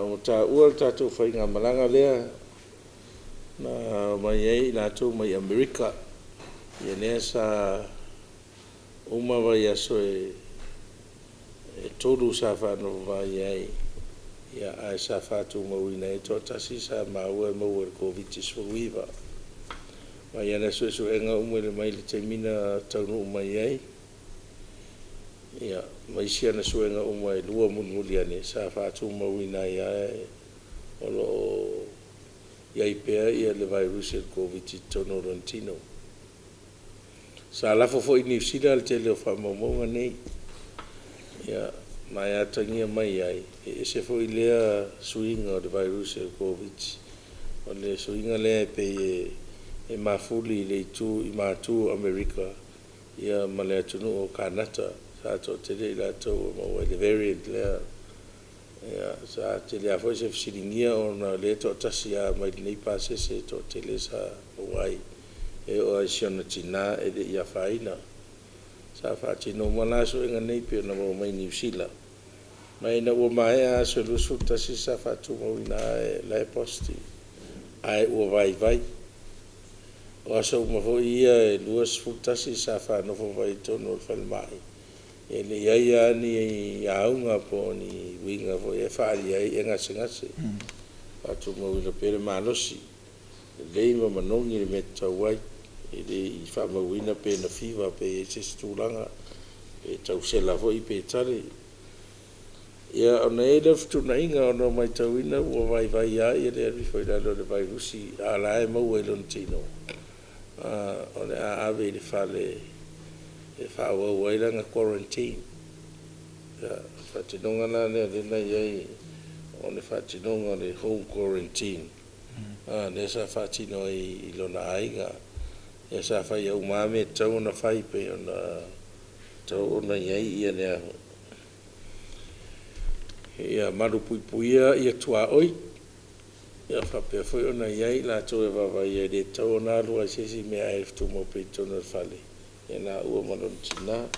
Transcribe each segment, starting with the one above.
Ua taua le tatou faigamalaga lea na omai ai i latou mai Amerika, lea sa uma vaiaso e 3 sa faanofo vaai ai, ae sa faatumauina ai le toatasi sa maua e maua i le Koviti-19. Mai ana suesuega uma mai le taimi na taunuu mai ai, ma isi ana suega uma e lua mulimuli ane, sa faatumauina ai lava o lo o i ai pea le vairasi o le Koviti-19 i totonu o lona tino. Sa lafo foi i Niu Sila le tele o faamaumauga nei, ma e atagia mai ai, e ese foi lea suiga o le vairasi o le Koviti-19. O le suiga lea e pei e mafuli i le itu i matu o Amerika ma le atunuu o Kanata, sa toatele i latou ua maua i le variant lea. Sa tele lava foi se fesiligia ona o lea e toatasi lava mai lenei pasese e toatele sa maua ai. E oo lava i si ona tina e le i afaina. Sa faatino uma la suega nei pei ona maua mai Niu Sila. Ma ina ua maea aso e 21 sa faatumauina lava o la e positive, ae ua vaivai. O aso uma foi ia e 21 sa faanofo ai i totonu o le falemai, e le i i ai lava ni auga po o ni uiga foi ia e faaalia ai e gasegase, faatumauina pea le malosi, lelei ma manogi le mea e tatau ai. E le i faamauina pe na fiva pe i ai se isi tulaga, pe tau sela foi pe tale. Ia ona i ai lea o le fetuunaiga ona ua matauina ua vaivai lava le alu ifo i lalo o le vairusi, a o la e maua i lona tino, o le a ave i le fale e faaauau ai lana quarantine. O le faatinoga la lea na i ai, o le faatinoga o le home quarantine, lea sa faatino ai i lona aiga. Ia sa faia uma lava mea e tatau ona fai pei ona tatau ona i ai ia malupuipuia tuaoi, faapea foi ona i ai i latou e vaavaaia, e le tatau ona alu lava i se isi mea ae tumau pea i totonu o le fale laua ma lona tina.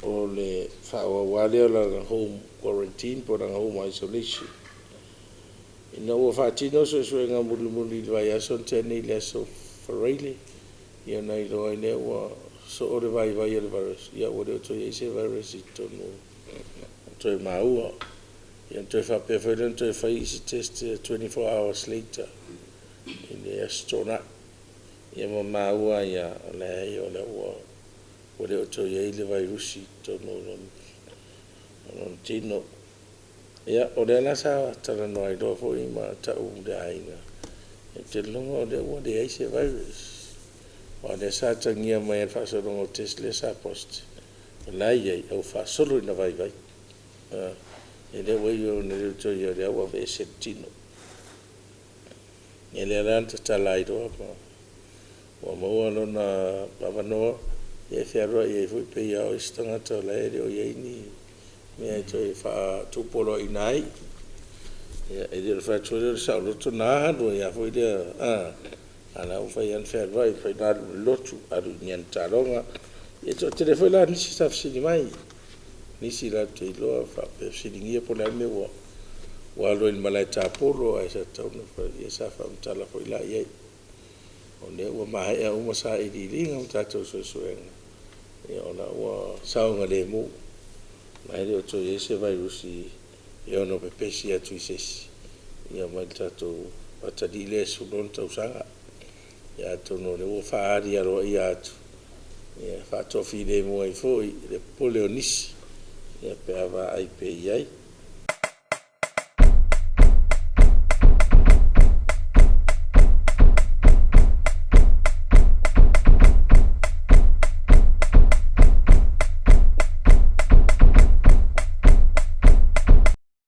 O le faaauau lava lea o lana home quarantine po o lana home isolation. Ina ua faatino suesuega mulimuli i le vaiaso na tea nei i le aso Faraile, ia ona iloa ai lea ua soo le vaivai o le virus, ua le o toe i ai se virus i totonu o toe maua. Ia ona toe faapea foi lea ona toe fai isi test ia 24 hours later i le Aso Toonai, ia ma maua ai lava, leai o lea ua le o toe i ai le vairusi i totonu o lona tino. Ia, o lea la sa talanoa ai loa foi ma tau i le aiga, ou te lagona o lea ua leai se virus, aua o lea sa atagia mai lava i le faasologa o test lea sa positive, o la e i ai, ae ua faasolo ina vaivai. Ia lea ua i ai o lea ua aveese i le tino. Ia lea la na tatala ai loa ma ua maua lona avanoa e fealuai ai foi, pei lava o isi tagata o la e le o i ai ni mea e toe faatupoloaiina ai. Ia, e le o le fai atu foi lea o le saoloto ona alu ai lava foi lea, a o la e ua mafai lava ona fealuai, mafai ona alu i le lotu, alu i ana taaloga. Ia e toatele foi la nisi sa fesili mai, nisi latou te iloa faapea, fesiligia po o le a le mea ua alu ai i le malae tapolo ae sa tatau ona… Ia sa faamatala foi la i ai, o lea ua maea uma sailiiliga ma tatou suesuega, o la ua saogalemu, ma e le o toe i ai se vairusi e ono pepesi atu i se isi mai le tatou atalii lea e 16 tausaga. Ia atonu o lea ua faaali aloaia atu e faatoafilemu ai foi le popole o nisi pe a vaai pea i ai.